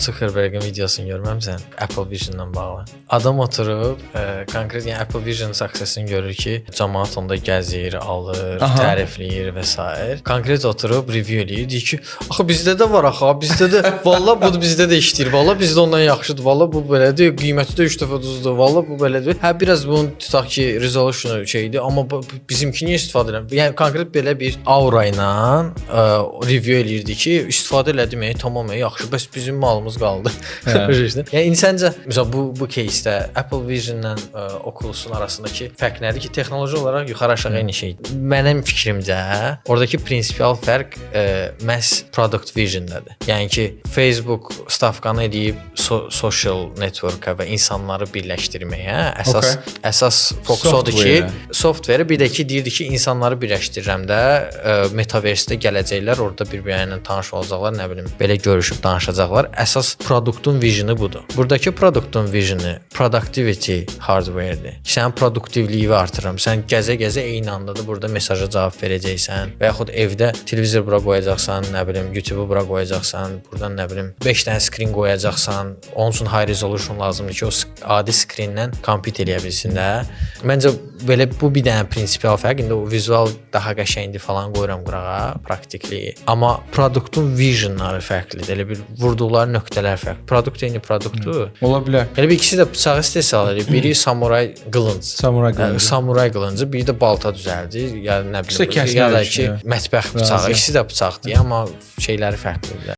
Zuckerbergin videosunu görməmisən? Apple Vision-la bağlı. Adam oturub, konkret yəni Apple Vision success-ini görür ki, cəmaət onda gəzir, alır, tərifləyir və sair. Konkret oturub review eləyir, deyir ki, axı bizdə də var axı, bizdə də valla bu bizdə də işləyir, valla bizdə ondan yaxşıdır, valla bu belədir, qiyməti də 3 dəfə ucuzdur, valla bu belədir. Hə, biraz bunun tutaq ki, resolution şeydir, amma bizimki niyə istifadə eləmir? Yəni konkret belə bir aura ilə review eləyirdi ki, istifadə elədim, tamam, yaxşı, bəs bizim malımız qaldı. Başa düşdün? Yəni indi səncə məsələn bu case-də Apple Vision-la Oculus-un arasındakı fərq nədir ki, texnoloji olaraq yuxarı-aşağı eyni şeydir. Mənim fikrimcə, oradakı prinsipial fərq məhz product vision-dadır. Yəni ki, Facebook stavkanı eləyib social network-a və insanları birləşdirməyə, əsas əsas fokus odur ki, Software-ə. Software, bir də ki, deyirdi ki, insanları birləşdirirəm də, metaverse-də gələcəklər, orada bir-birləri ilə tanış olacaqlar, nə bilim, belə görüşüb danışacaqlar. Əsas produktun visionu budur. Buradakı produktun visionu productivity hardware-dir. Sənin produktivliyini artırıram. Sən gəzə-gəzə eyni anda da burada mesaja cavab verəcəksən və yaxud evdə televizor bura qoyacaqsan, nə bilim, YouTube-u bura qoyacaqsan, burdan nə bilim 5 dənə screen qoyacaqsan. Onun üçün high resolution lazımdır ki, o adi screen-lə compete eləyə bilsin də. Məncə belə bu bir dənə prinsipial fərq. İndi o vizual daha qəşəngdir falan qoyuram qırağa practically. Amma produktun visionları fərqlidir. Elə bir vurduqları nöqtələr fərqli. Produkt eyni produktdur. Ola bilər. Elə bir ikisi də bıçağı istehsal edir. Biri samuray qılınc. Samuray qılıncı. Samuray qılıncı, biri də balta düzəldir. Ya nə İkisi də bilim, kəsmək ya da üçün, ki, mətbəx bıçağı. Razıyam. İkisi də bıçaqdır, amma şeyləri fərqlidir.